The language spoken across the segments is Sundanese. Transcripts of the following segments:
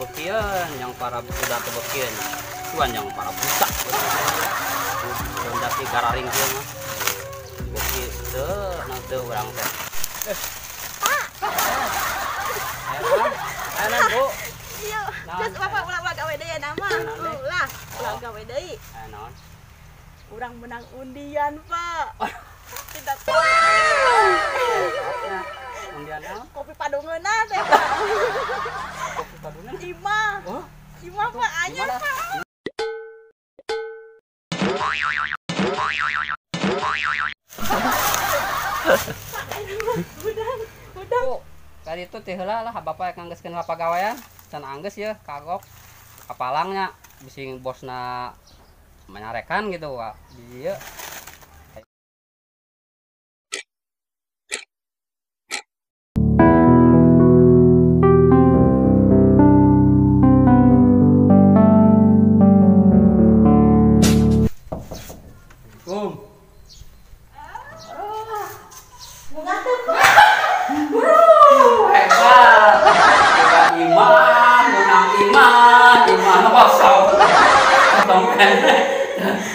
tebekieun, yang para budak tebekieun. Tuan yang para buta. Daun jati gararing kieu mah. Beuki teu nang teu urang teh. Pak. Aya Bu. Iya. Geus bapak ulah-ulah gawe deui nama. Ulah, ulah gawe deui. Aya naon? Urang menang undian, Pak. Tidak. Undian naon? Kopi padungeuna teh, Pak. Kopi padungeuna? Imah. Oh, imah Pak anyar, Pak. Udah. Bu, tadi itu teh heula lah bapak nganggeuskeun lah pagawean, can anggeus ya kagok. Kapalangnya bisi bosna menyarekan gitu, Pak. Di ieu.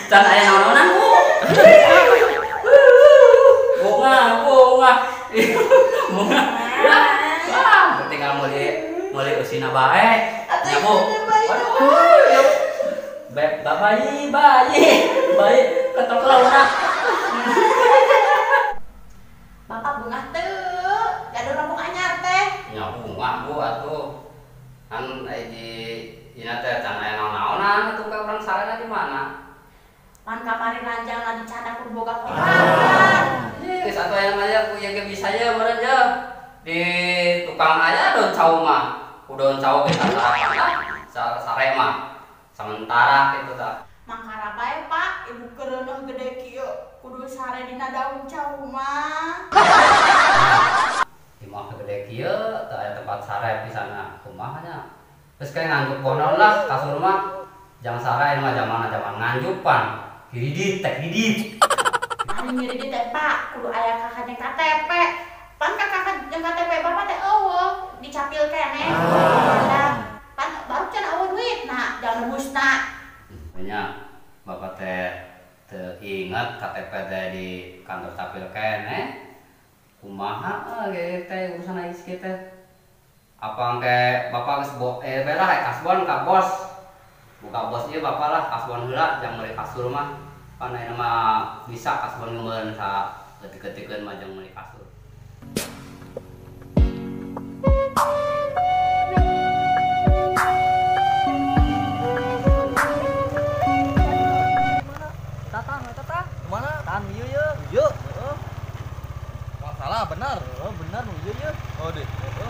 Can aya naon-naonan, Bu. Bunga, bunga. Bunga. Wah, tinggal meuli eusina bae. Nya, Bu. Aduh. Beb, bayi, bayi. Bayi ketok launa. Bapak bunga teu, gaduh rambung anyar teh. Nya bunga, Bu atuh. Kan di dina teh can aya naon-naonan atuh ka urang sarana di mana? Pan kamari ranjang lah dicadak kudu boga kontrakan. Geus atuh aya mah ku ieu ge bisa ye meureun ye. Di tukang aya daun cau mah. Ku daun cau ge sarapan lah, sare mah. Sementara kitu tah. Mangkara bae Pak, ibu kereuneuh gede kieu kudu sare dina daun cau mah. Imah gede kieu teu aya tempat sare pisan kumaha nya. Geus kae nganjuk bonon lah kasur mah. Jang sare mah zaman-zaman nganjupan. Kredit teh kredit. Ari ngiridit teh Pak, kudu aya kakak jeung KTP. Pan kakak jeung KTP bapak teh eueuh, dicapil keneh. Nah, pan baru can eueuh duitna, jangan nebusna. Nya bapak teh teu inget KTP teh di kantor capil keneh. Kumaha ge teh urusan ieu teh. Apa engke bapak geus belah kasbon ka bos. Buka bos ieu bapak lah kasbon heula jang meuli kasur mah. Pan ayeuna mah bisa kasbon ngeumeun sa leutik-leutikeun mah jang meuli kasur. Tatang, tatang. Mana? Tan ieu ye. Ieu. Heeh. Salah benar. Heeh, benar nu ieu ye. Oh deh. Heeh.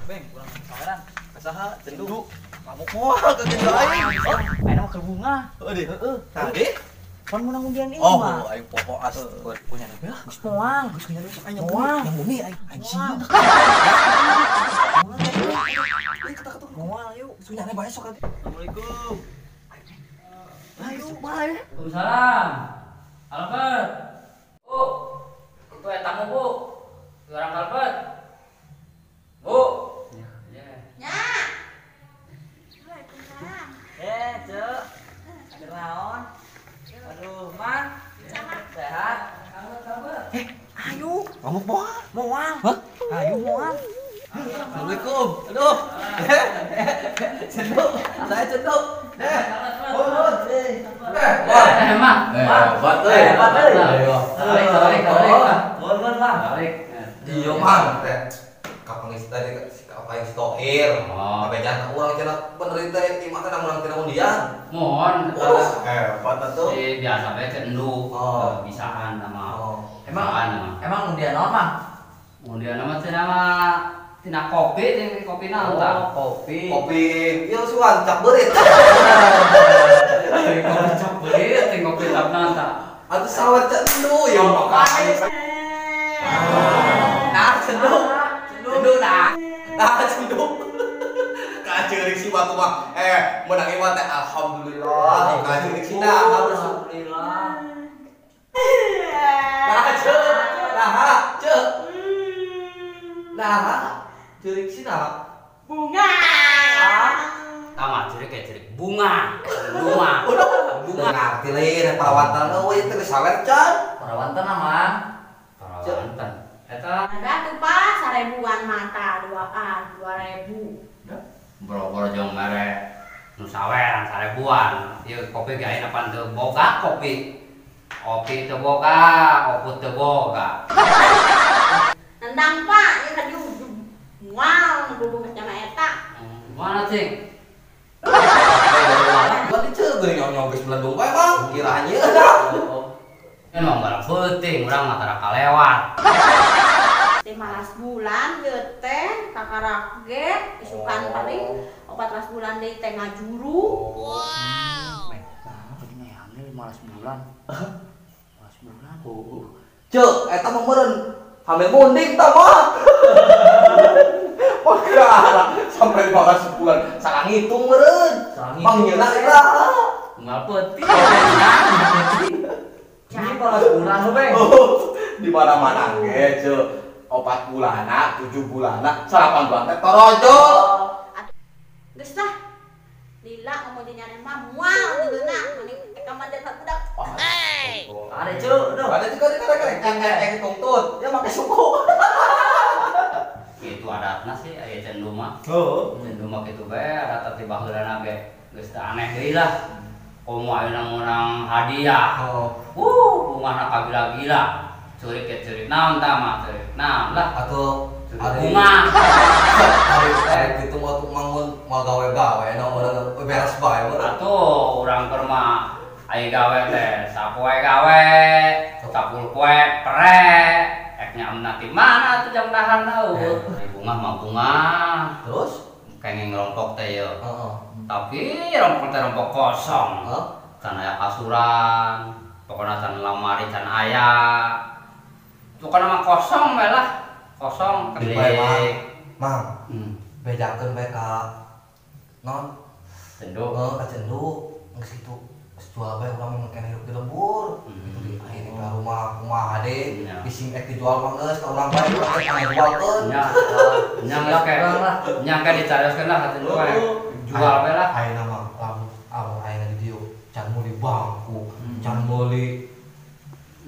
Beng, kurang saweran. Saha cendu. Ngamuk moal ke cendu aing. Oh, ayeuna mah keur bunga. Heeh deh. Heeh. Tadi pan menang undian ieu mah. Oh, aing pokok as punya nabi lah. Geus moal, geus punya duit aing moal. Yang bumi aing. Aing sieun. Moal yuk. Geus punya bae sok nanti. Assalamualaikum. Ayo, bae. Waalaikumsalam. Albert. Bu. Itu aya tamu, Bu. Orang Albert. Bu. Ya. Waalaikumsalam. Cek. Ada naon? Aduh, Mang. Sehat? Ayo. Ngamuk moal. Moal. Hah? Ayo moal. Assalamualaikum. Aduh. Cenduk. Saya cenduk. Oh, Mang. Hebat euy. Hebat euy. Ayo. Balik, balik, balik. Mohon, Mang. Balik. Iya, Mang. Teh. Kapan geus tadi si kapan si Tohir. Oh. Tapi jangan urang cenah bener teh imah teh urang tina undian. Mohon. Hebat atuh. Si biasa bae cendu. Oh. Bisaan sama. Oh. Emang emang undian naon, Mang? Undian mah cenah mah tina kopi, tina kopi naon tah? Kopi. Kopi ieu suan cap beurit. Kopi cap beurit, teh kopi cap naon tah? Atuh sawat cendu ya makan. Nah, cendu. Cendu nah. Nah, cendu. Kaceurik si batu mah. Menang ieu mah teh alhamdulillah. Kaceurik si dah. Alhamdulillah. Nah, Nah, ceurik sina. Bunga. Tama ceurik kayak ceurik bunga. Bunga. Bunga. Ngarti lain perawatan euy teh sawer can. Perawatan mah. Perawatan. Eta ada tuh Pak, 1000-an mata, 2an, 2000. Boro-boro jeung mere nu saweran 1000-an. Ieu kopi ge ayeuna pan teu boga kopi. Kopi teu boga, oput teu boga. Nendang Pak, ieu ka dieu moal nu boga jama eta. Mana cing? Berarti ceu geuning nyong geus melendung bae Bang, kiranya dah. Emang barang penting, urang mah tara kalewat. 15 bulan ieu teh kakarak ge isukan paling 14 bulan deui teh ngajuru. Wow. Nah, begini hamil 15 bulan. 15 bulan. Oh. Ceu, eta mah meureun hamil munding tah mah. Wah, sampai 15 bulan salah ngitung meureun. Panggilna eta. Unggal peuting. Ini 15 bulan lo, Beng. Di mana-mana ge, Ceu. 4 bulana, 7 bulana, 8 bulan teh torojol. Geus lah. Lila ngomong jeung nyane mah moal geuna mending ka mandan budak. Ada Ceu, duh. Ada juga kare kare tungtun. Ya make suku. Itu adatna sih aya cendu mah. Heeh. Cendu mah kitu bae adat ti baheulana ge geus teu aneh deui lah. Komo ayeuna menang hadiah. Bungahna kagila-gila. Curik ya curik naon tah mah curik naon lah. Atuh bunga. Ari kitu mah tuh mangun moal gawe-gawe naon beres bae mah. Atuh urang keur mah aya gawe teh sapoe gawe, sapul poe pere. Ek nyaamna ti mana atuh jang dahar eueuh. Bunga mah bunga. Terus kenging rompok teh ye. Heeh. Tapi rompok teh rompok kosong. Heeh. Can aya kasuran, pokona can lamari can aya. Pokona mah kosong bae lah. Kosong. Bae Mang. Bedakeun bae ka non cendu. Heeh, ka cendu geus kitu. Geus jual bae urang mah keneh hirup di lembur. Kitu di aya di rumah kumaha deui. Bising ek dijual mah geus ka urang bae urang teh jualkeun. Nya. Nya geus ke. Nya ke dicarioskeun lah ka cendu bae. Jual bae lah. Ayeuna mah lamun ayeuna di dieu can meuli bangku, can meuli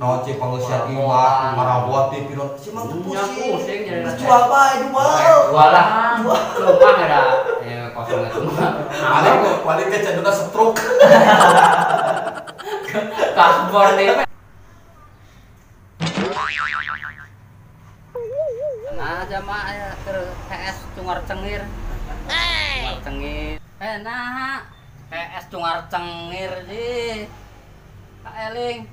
naon cing pangeusian imah, marabot TV naon si mang teu pusing. Geus jual bae jual. Jual lah. Rumah ada ya kosong itu mah. Paling paling ke cenduna stroke. Kasbon deui. Nah, jamaah keur HS cungar cengir. Cungar cengir. Nah, HS cungar cengir di. Kak Eling.